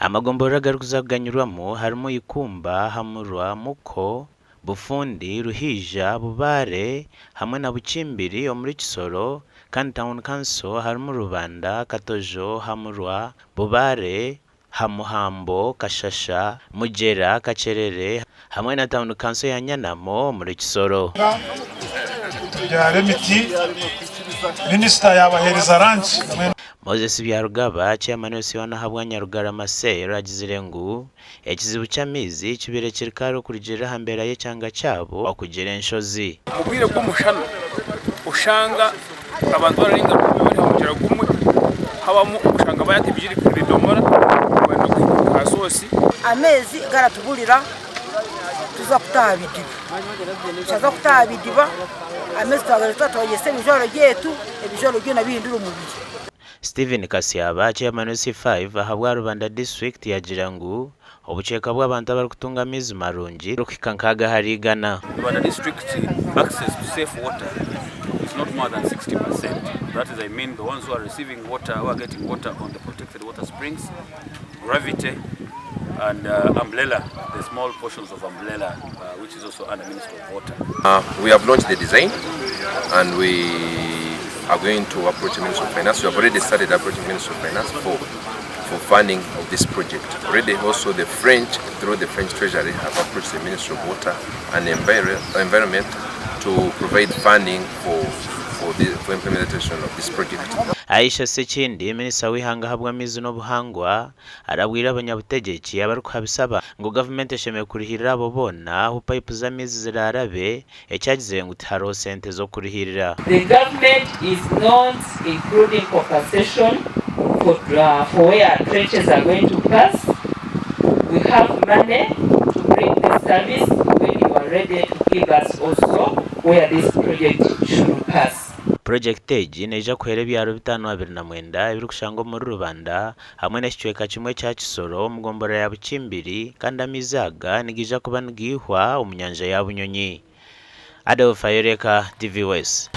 Amagomborora agarikuza kuganyirwamu harimu Ikumba, Hamurwa, Muko, Bufundi, Ruhija, Bubare hamwe na Bukimbiri omuri Kisoro kandi Town Council harimu Rubanda, Katojo, Hamurwa, Bubare, Hamuhambo, Kashasha, Mugyera, Kakyerere hamwe na Town Council ya Nyanamo omuri Kisoro. Tubyara emiti, minisita yabaheereza ranki. Moses Byarugaba, Chairman w'Esiwana ahabwa Nyarugarama Cell agizire ngu ekizibu ky'amaizi kibaire kiri kare okurugiirira aha mbeera y'ekyanga kyabo okugira enshozi. Omu bwire bw'omushana oshanga abantu bararenga rukumi bari aha mugyera gumwe, habamu okushanga baayata ebidomora bari kuhika aha soosi. Amaizi garatuburira tuza kutaha aha bidiba, twaza kutaha aha bidiba amaizi twagaruka twagyesa ebijwaro byaitu, ebijwaro byona bihindura omubiri. Stephen Kasyaba, Chairman C5 ahabwa Rubanda District yagira ngu obucweka bw'abantu abarikutunga amaizi marungi burikuhika nk'aga ahari igana. Rubanda District access to safe water is not more than 60 percent that is I mean the ones who are receiving water who are getting water on the protected water springs, gravity and umbrella the small portions of umbrella which is also under ministry of water. We have launched the design and we are going to approach the Ministry of Finance. We have already started approaching Ministry of Finance for for funding of this project. Already also the French, through the French Treasury, have approached the Ministry of Water and Environment to provide funding for, for, the, for implementation of this project. Aisha Ssekindi, Minisita w'eihanga ahabw'amaizi n'obuhangwa, arabwire abanyabutegyeki abarikuhabisa aba ngu gavumenti eshemereire kurihiirira abo boona ahu payipu z'amaizi ziraarabe, eki agizire ngu tihariho sente z'okurihiirira. The government is not including compensation for for where trenches are going to pass, we have money to bring this service when you are ready to give us also where this project should pass. Purojekiti egi neija kuhwera ebyaro 529 ebirikushangwa omuri Rubanda hamwe n'ekicweka kimwe ekya Kisoro omu gomborora ya Bukimbiri kandi amaizi aga nigaija kuba nigaihwa omu nyanja ya Bunyonyi. Adolf Ayoreka, TV West.